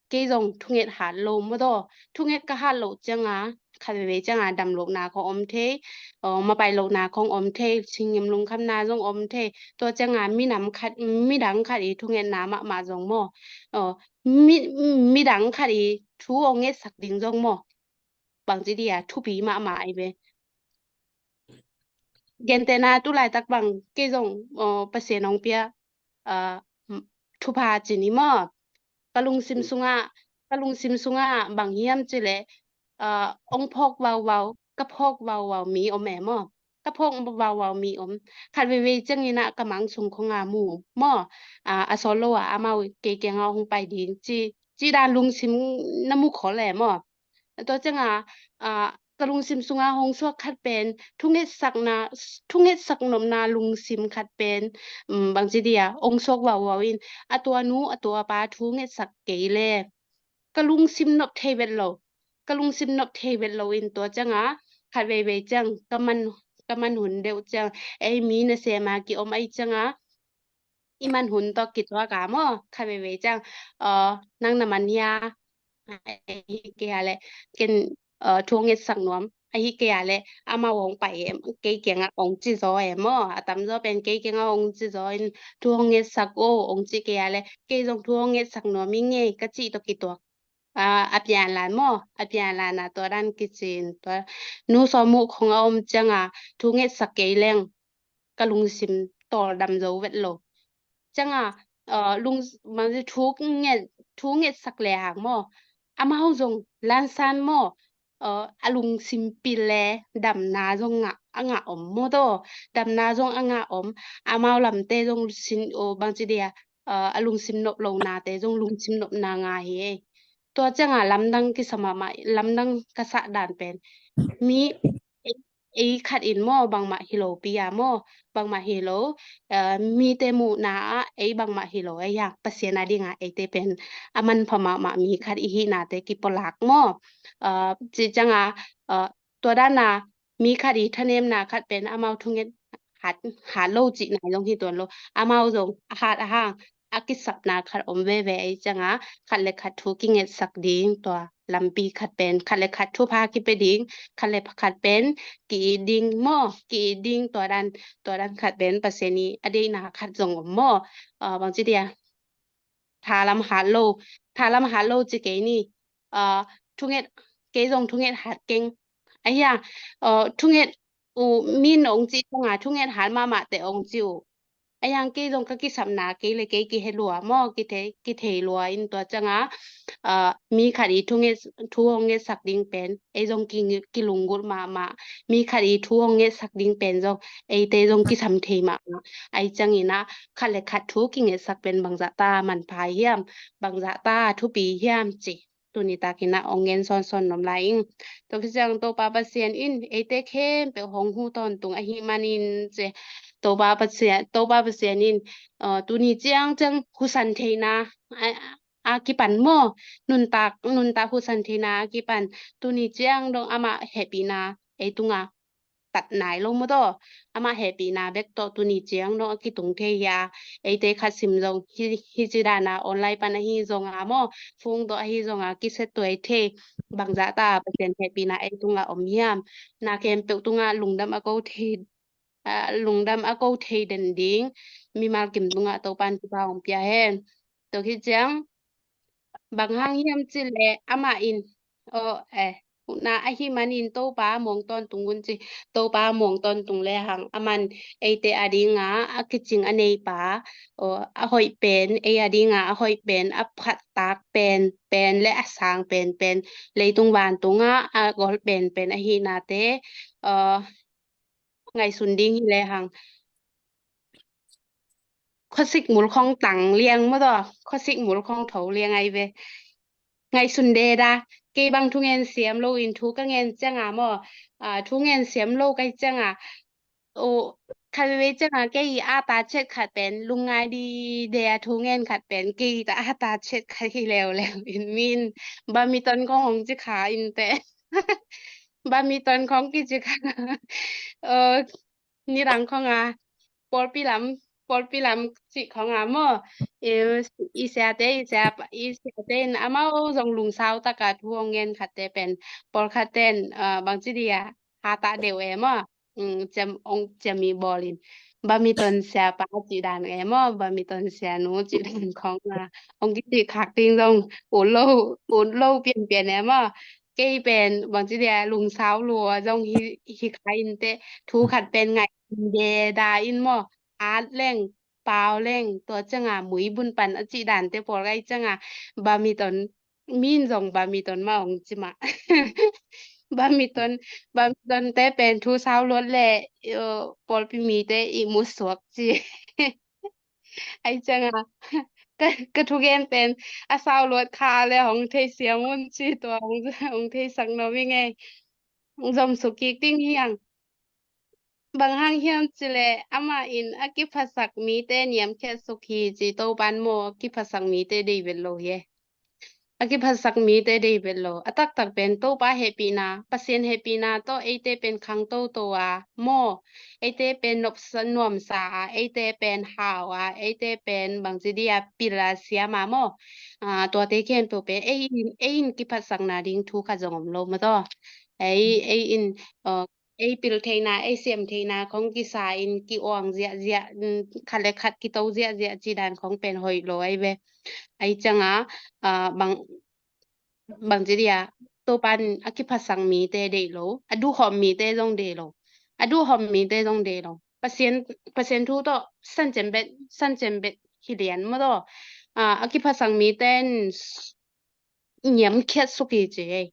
kei zong thunget hat lo maw daw, thunget ka hat loh cianga khat veivei cianga damlohna khong om thei, mapai lohna khong om thei, singim lungkhamna zong om thei. Tua cianga minam khat, midang khat i thungetna mahmah zong maw, midang khat i thu ong ngetsak ding zong maw, bangci dia thupi mahmah i ve. Gentehna tu laitak bang kei zong Pasian ong pia thupha ci ni maw, ka lungsim sungah, ka lungsim sungah bang hiam cileh, ong phawk vauvau, ka phawk vauvau mi om e maw, ka phawk vauvau mi om. Khat veivei ciangin ah ka mang sung khonga mu maw, a sawt lo a amau kei kianga hong pai ding ci, ci dan lungsim na mu khol e maw. Tua cianga ka lungsim sunga hong suak khat pen thungetsakna, thungetsak nopna lungsim khat pen bangci dia ong suak vauvau in, a tuanu a tuapa thungetsak kei le ka lungsim nop thei vet lo, ka lungsim nop thei vet lo in tua cianga khat veivei ciang ka man, ka man hun deuh ciang, ei mi nasema kiom ahi cianga i man hun tawh kituak a maw, khat veivei ciang nang na man hia, ahi kei a leh ken thu hong ngetsak nuam, ahi kei a leh amau hong pai em, kei kiangah ong ci zaw em maw, a tamzaw pen kei kiangah ong ci zaw in thu hong ngetsak o ong ci kei a leh kei zong thu hong ngetsak nuam i ngei ka cih tawh kituak a pianlan maw, a pianlan a tua dan kicin tua nu sawm uh khong a om cianga thu ngetsak kei leng ka lungsim tawldam zo vet lo. Cianga lung, thu nget, thu ngetsak le hang maw, amau zong lansan maw, a lungsim pil le damna zong ngah, a ngah om maw daw, damna zong a ngah om. Amau lamte zong sin, bangci dia, a lungsim nop lonate zong lungsim nopna ngah hi ei. Tua cianga lamdang kisa mahmah, lamdang ka sah dan pen mi ei khat in maw bangmah hi lo pi a maw, bangmah hi lo, mite muhna ah ei bangmah hi lo ahi a, Pasian a dinga eite pen a manpha mahmah mi khat i hihnate kipolak maw. Ci cianga tua dana mi khat i thanemna khat pen amau thunget hat, hat lo cihna zong hi tuan lo, amau zong a hat a hang a kisapna khat om veve ahi cianga khat le khat thu kingetsak ding, tua lampi khat pen khat le khat thupha kipia ding, khat le khat pen ki-it ding maw, ki-it ding tua dan, tua dan khat pen Pasian i a deihna khat zong om maw. Bangci dia thalam hat lo, thalam hat lo ci kei ni. Thunget, kei zong thunget hat keng ahi a, thunget uh min ong ci cianga thunget hat mahmah te ong ci uh. A hiang kei zong ka kisapna kei le kei kihe lua maw, kithei, kithei lua in tua cianga, ah, mi khat i thu nget, thu hong ngetsak ding pen ei zong ki, kilunggulh mahmah, mi khat i thu hong ngetsak ding pen zong eite zong kisam thei mahmah. Ahi ciangin ah khat le khat thu kingetsak pen bangzah ta manpha hiam, bangzah ta thupi hiam ci. Tuni takin ah ong gen sawnsawn nuam lai ing. Tua khit ciang Topa Pasian in eite khempeuh hong hu tawntung ahih manin ci. Topa Pasian, Topa Pasian in, uh, tuni ciang ciang husan theihna a, a kipan maw, nuntak, nuntak husan theihna a kipan, tuni ciang dong amah hehpihna ei tungah tat nai lo maw taw. Amah hehpihna bek tawh tuni ciang dong a kitung thei hi a, eite khat sim zong hi, hi ci dana online pan ahi zonga maw, phone tawh ahi zonga kiset tuai thei, bangzah ta Pasian hehpihna ei tungah om hiam. Na khempeuh tungah lungdam a ko thei, ah, lungdam a ko thei den ding mimal kim tungah Topan kipa hong pia hen. Tua khit ciang bang hang hiam cih leh amah in, aw, eh, na ahih manin Topa muang tawntung un ci. Topa muang tawntung le hang aman eite a dinga a kicing a neipa, aw, a hoih pen, ei a dinga a hoih pen, a phattak pen pen le a sang pen pen, leitung vantungah a gol pen pen ahihnate, aw, ngaihsun ding hi le hang. Khuasik mul khong tang liang maw taw, khuasik mul khong tho liang ai ve. Ngaihsun deda, kei bang thu ngen siam lo in thu ka ngen cianga maw, ah, thu ngen siam lo kai cianga, o, khat veve cianga kei i ata chet khat pen lungngai dide a thu ngen khat pen kei ta ata chet khat hi leuleu in min ba mi ton kong hong ci kha in te. Ba mi ton kong ki ci kha. Nidang khong a, pawlpi lam, pawlpi lam cih khong a maw, i, i siate, i sia, i siate in amau zong lungsau taka thu hong ngen khatte pen, pawlkhatte in, ah, bangci dia, hata deuh e maw, um, ciam, ong ciami bawlin, ba mi ton siapa cih dan e maw, ba mi ton sianu cih dan khong a, ong kici khak ding zong, ut lo, ut lo pianpian e maw, kei pen bangci dia lungsau lua zong hi, hi kha in te, thu khat pen ngaih deda in maw, at leng, pau leng, tua cianga mui bun pan a cih dante pawl gai cianga, ba mi ton, min zong ba mi ton ma ong ci mah. Ba mi ton, ba mi ton te pen thu sau luat le, uh, pawlpi mite i mu suak ci. Ai cianga, ka, ka thugen pen a sau luat kha le hong thei siam un ci tua hong, hong thei sak no mi ngei. Zom suk kik ding hiang. Bang hang hiam cih leh amah in a kiphasak mite niamkhiat suk hi ci Topan maw, a kiphasak mite dei vet lo hi e. A kiphasak mite dei vet lo. A taktak pen Topa hehpihna, Pasian hehpihna tawh eite pen khang toto a maw, eite pen nopsa, nuamsa a, eite pen hau a, eite pen bangci dia pil a siam a maw. Ah, tuate khempeuh pen ei in, ei in kiphatsakna ding thu khat zong om lo maw taw. Ei, ei in, ah, ei pil theihna, ei siam theihna khong kisa in ki-uang ziahziah, mm, khat le khat kito ziahziah ci dan khong pen hoih lo ai ve. Ai cianga, ah, bang, bangci dia, Topan a kiphasak mite deih lo, a duhhawm mite zong deih lo, a duhhawm mite zong deih lo. Pasian, Pasian thu tawh sancem bet, sancem bet hi lian maw taw. Ah, a kiphasak mite in niamkhiat suk hi ci ei.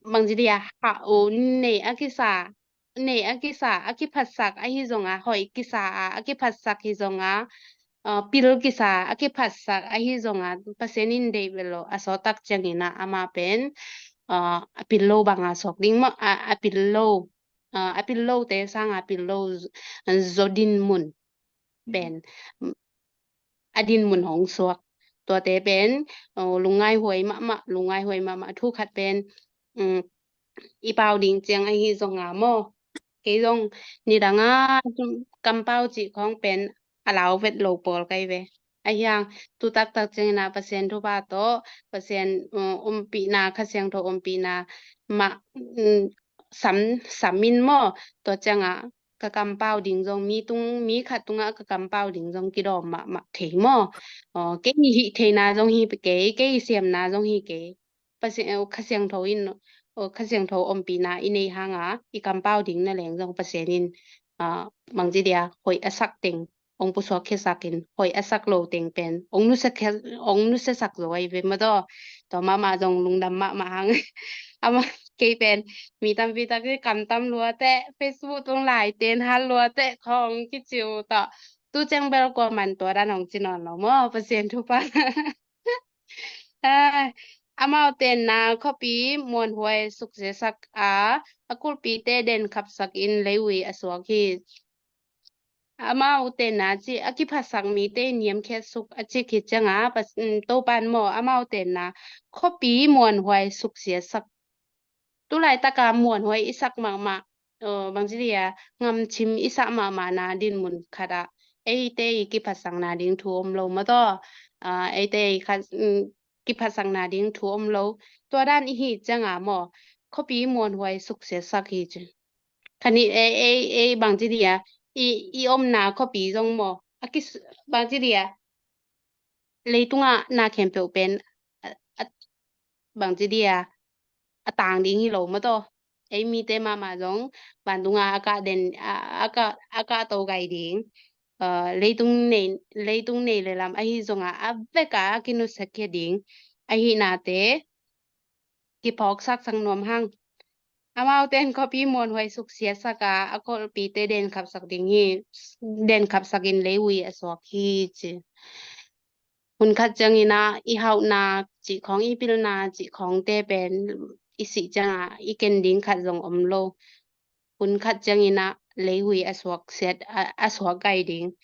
Bangci dia, hau nei a kisa, nei a kisa, a kiphatsak ahi zonga, hoih kisa a, a kiphatsak hi zonga, ah, pil kisa, a kiphatsak ahi zonga, Pasian in deih vet lo, a sawt tak ciangin ah, amah pen, ah, a pil lo banga suak ding maw, a, a pil lo, ah, a pil lote sanga pil lo z-, zo din mun pen, a din mun hong suak. Tuate pen, oh, lungngai huai mahmah, lungngai huai mahmah, thu khat pen, um, i pau ding ciang ahi zonga maw. Kei zong nidanga kampau cih khong pen a lau vet lo pawl kai ve. Ahiang, tu taktak ciangina Pasian thupha tawh, Pasian, um, umpihna, Kha Siangtho umpihna mah, um, sam, sam in maw, tua cianga ka kampau ding zong, mi tung, mi khat tunga ka kampau ding zong kidawm mahmah thei maw. Oh, kei hih theihna zong hi kei, kei siamna zong hi kei. Pasian, oh, Kha Siangtho in, oh, Kha Siangtho ompihna i nei hanga, i kampau ding na leng zong Pasian in ah, bangci dia, hoih a sak teng ong pusuak khiasak in, hoih a sak lo teng pen ong nusia khia, ong nusiasak zo ahi ve maw taw. Tua mahmah zong lungdam mahmah hang. Ama kei pen mi tampi tak i kamtam lua teh, Facebook tung lai ten hal lua teh khong kici uh taw. Tu ciang bel kua man tua dan ong ci nawn lo maw, Pasian thupha. Ah, amau tenna khuapi muanhuai suksiasak a, a kulpite den khapsak in leiui a suak hi. Amau tenna ci a kiphasak mite niamkhiat suk a ci khit cianga, Topan maw, amau tenna khuapi muanhuai suksiasak. Tulaitaka muanhuai i sak mahmah, bangci dia, ngamcim i sak mahmahna dinmun khatah eite i kiphasakna ding thu om lo maw taw. Eite i khat, kiphasakna ding thu om lo. Tua dan i hi cianga maw, khuapi muanhuai suksiasak hi ci. Khanih ei, ei, ei bangci dia, i, i omna khuapi zong maw, a ki, bangci dia, leitungah na khempeuh pen, a, a, bangci dia, a tang ding hi lo maw taw. Ei mite mahmah zong vantungah a kah den, a, a kah, a kah to gai ding. Leitung nei, leitung nei le lam ahi zongah a veka a kinusia khia ding ahi nate kiphawksak sang nuam hang. Amaute in khuapi muanhuai suksiasak a, a kulpite den khapsak ding hi, den khapsak in leiui a suak hi ci. Hun khat ciangin ah i hauhna cih khawng, i pilna cih khawngte pen i sih ciangah i ken ding khat zong om lo. Hun khat ciangin ah leiui a suak siat, a, a suak gai ding.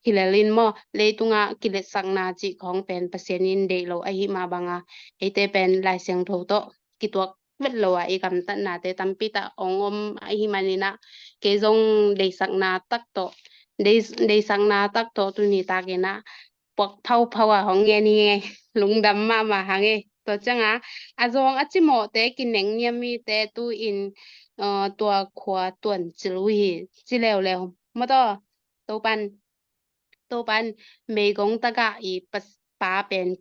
Hi lel in maw, leitungah kiletsakna cih khawng pen Pasian in deih lo ahi mah banga, eite pen Lai Siangtho tawh kituak vet lo a i gamtatnate tampi tak ong om ahi manin ah, kei zong deisakna tak tawh, dei, deisakna tak tawh tuni takin ah puak phauphau a hong ngen hi e, lungdam mahmah hang e. Tua cianga a zawng a cimawhte kineng niam mite tu-in, tua khua tuancil uh hi ci leuleu maw taw. Topan, Topan meigong takah i pa pen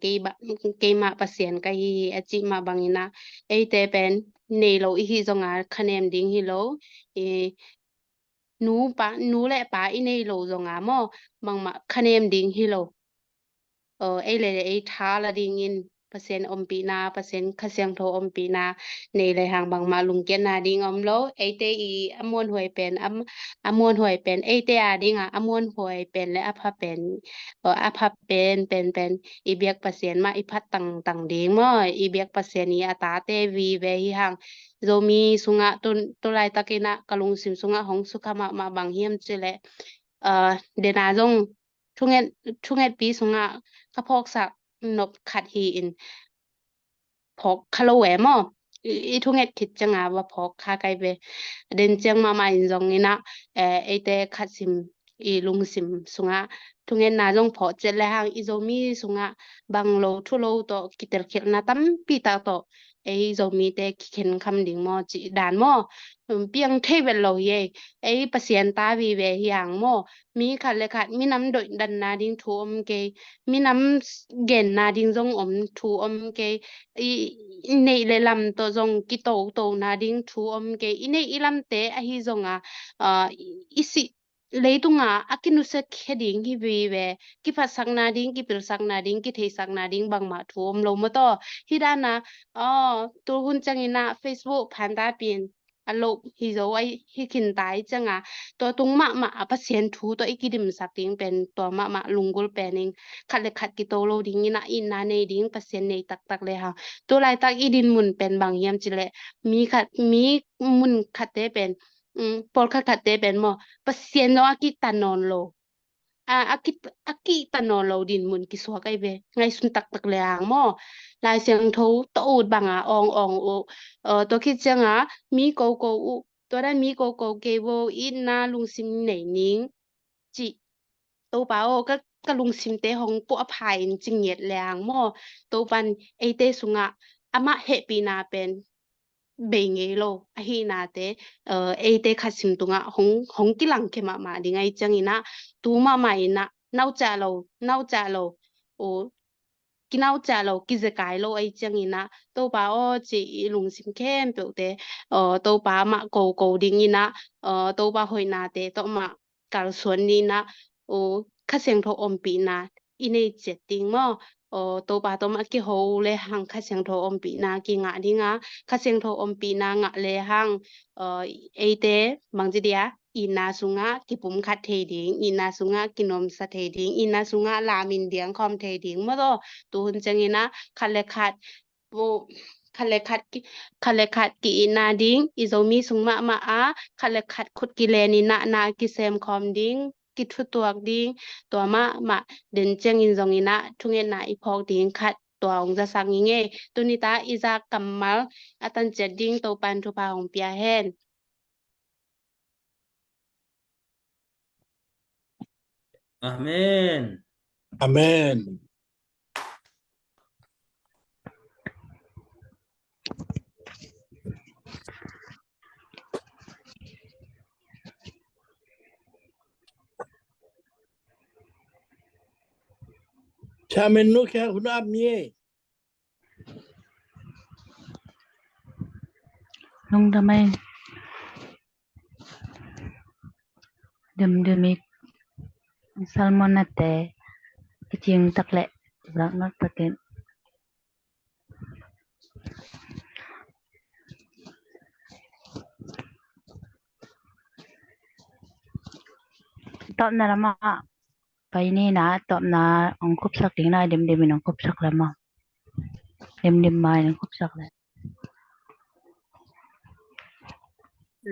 keimah Pasian ka hi hi a cih mah bangin ah, eite pen nei lo i hih zonga khanem ding hi lo. I nu pa, nu le pa i nei lo zonga maw, bangmah khanem ding hi lo. Ei le ei tha la dingin Pasian ompihna, Pasian Kha Siangtho ompihna nei le hang bangmah lungkiatna ding om lo. Eite i a muanhuai pen, a, a muanhuai pen eite a dinga a muanhuai pen le a pha pen, a pha pen pen pen i biak Pasian mah i phat tangtang ding maw. I biak Pasian i a tate vive hi hang. Zomi sungah tu, tu laitakin ah ka lungsim sungah hong sukha mahmah bang hiam cih leh, dena zong thunget, thungetpi sungah ka phawksak nop khat hi-in, phawk kha lo e maw. I, i thunget khit cianga va phawk kha kai ve. Den ciang mahmah in zong in ah, eite khat sim i lungsim sungah thungetna zong phawk ciat le hang i Zomi sungah bang lo thu lo tawh kitelkhialhna tampi tak tawh ei Zomite kikhen kham ding maw cih dan maw. Piang thei vet lo hi ei. Ei Pasian ta vive hi hang maw. Mi khat le khat minam doihdanna ding thu om kei, minam genna ding zong om thu om kei. I neih le lam tawh zong kitotona ding thu om kei. I neih i lamte ahi zonga, i sih leitunga a kinusia khia ding hi vive, kiphatsakna ding, kipilsakna ding, kitheisakna ding bangmah thu om lo maw taw. Hi dana, aw, tu hun ciangin ah Facebook phanta pin a loh hi zo ahi, hi khin ta i cianga, tua tung mahmah a Pasian thu tawh i kidimsak ding pen tua mahmah lunggulh pen in, khat le khat kito lo dingin ah itna nei ding, Pasian nei taktak le hang. Tu laitak i dinmun pen bang hiam cih leh, mi khat, mi mun khatte pen, pawlkhat khatte pen maw, Pasian zong a kihta nawn lo, a, a ki, a kihta nawn lo dinmun kisuak ahi ve. Ngaihsun taktak le hang maw, Lai Siangtho tawh ut banga awng awng uh, tua khit cianga mi koko uh, tua dan mi koko kei vo, itna lungsim nei ning cih, Topa aw, ka, ka lungsimte hong puahpha in ci ngiat le hang maw, Topan eite sungah amah hehpihna pen bei ngei lo ahi nate, eite khat sim tungah hong, hong kilangkhia mahmah ding ahi ciangin ah, tu mahmah in ah, naucah lo, naucah lo, kinau cia lo, kizekai lo ahih ciangin ah, Topa aw ci i lungsim khempeuhte, aw, Topa mah koko dingin ah, aw, Topa hoihnate tawh mah kalsuan dingin ah, aw, Kha Siangtho ompihna i nei ciat ding maw? Aw, Topa tawh mah kiho le hang Kha Siangtho ompihna kingah ding a, Kha Siangtho ompihna ngah le hang, aw, eite bangci dia, itna sungah kipumkhat thei ding, itna sungah kinuamsa thei ding, itna sungah lamin diang khawm thei ding maw taw? Tu hun ciangin ah khat le khat, aw, khat le khat ki, khat le khat ki-itna ding, i Zomi sung mahmah ah khat le khat khut kilenin ah na kisem khawm ding, kithutuak ding, tua mahmah den ciangin zongin ah thungetna i phawk ding khat tua hong zasak ning ei. Tuni ta i zak kammal a tanciat ding Topan thupha hong pia hen. Amen. Amen. Chairman nu khe hun ap ni e. Lungdam ei. Dimdim i sermon nate i cing tak leh zak nak takin. Tawpna lamah pai ni na, tawpna hong khupsak ding na, dimdim in hong khupsak lamah. Dimdim ma in hong khupsak le.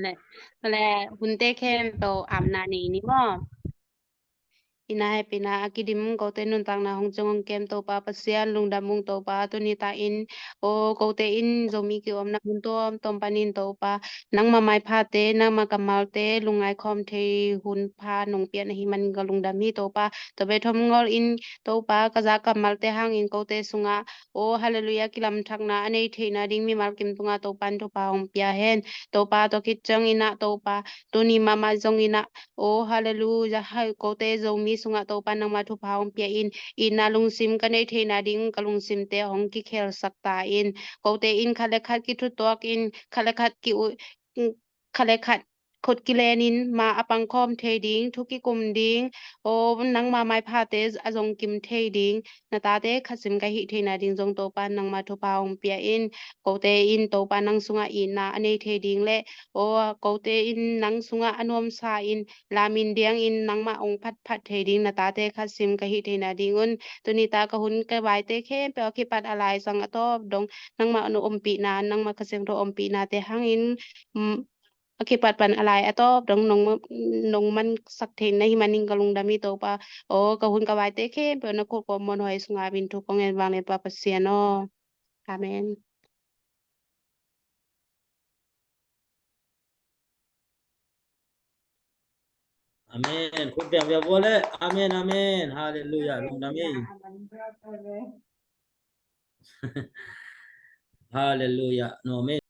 Le, le, hunte khempeuh amna nei ni maw? Ina hepina a kidim kote nuntakna hong ciong hong kem Topa Pasian, lungdam ung Topa, tuni ta in, o, kote in Zomi ki-omna hun tuamtuam panin Topa, nangma maiphate, nangma kammalte lungngai khawm thei hun pha nong pian ahih manin ka lungdam hi Topa. Tua bek thamngol in Topa, ka zak kammalte hangin kote sungah, o, halleluiah, kilamthakna a nei theihna ding mimal kim tungah Topan thupha hong pia hen. Topa, tua khit ciangin ah Topa, tuni mahmah zongin ah, o, halleluiah, hai kote Zomi sungah Topa nangma thupha hong pia in, itna lungsim ka nei theihna ding ka lungsimte hong kikhelsak ta in, kote in khat le khat kithutuak in, khat le khat ki u-, khat le khat khut kilenin ma a pangkhawm thei ding, thu kikum ding, o, nangma maiphate a zong kim thei ding, na tate khat sim ka hih theihna ding zong Topa nangma thupha hong pia in, kote in Topa nang sungah itna a nei thei ding le, o, kote in nang sungah a nuamsa in, lamin diangin nangmah hong phatphat thei ding na tate khat sim ka hih theihna ding un, tuni ta ka hun ka vaite khempeuh a kipat a lai sang a tawp dong, nangmah na ompihna, nangmah Kha Siangtho ompihnate hangin, mm, a kipat pan a lai a tawp dong nong, nong mansak theihna hih manin ka lungdam hi Topa. O, ka hun ka vaite khempeuh na khut kawm muanhuai sungah min thu kong en vanglian Pa Pasian aw. Amen. Amen. Khut biang biang vua le. Amen, amen. Halleluiah. Lungdam hi. Halleluiah. No, amen.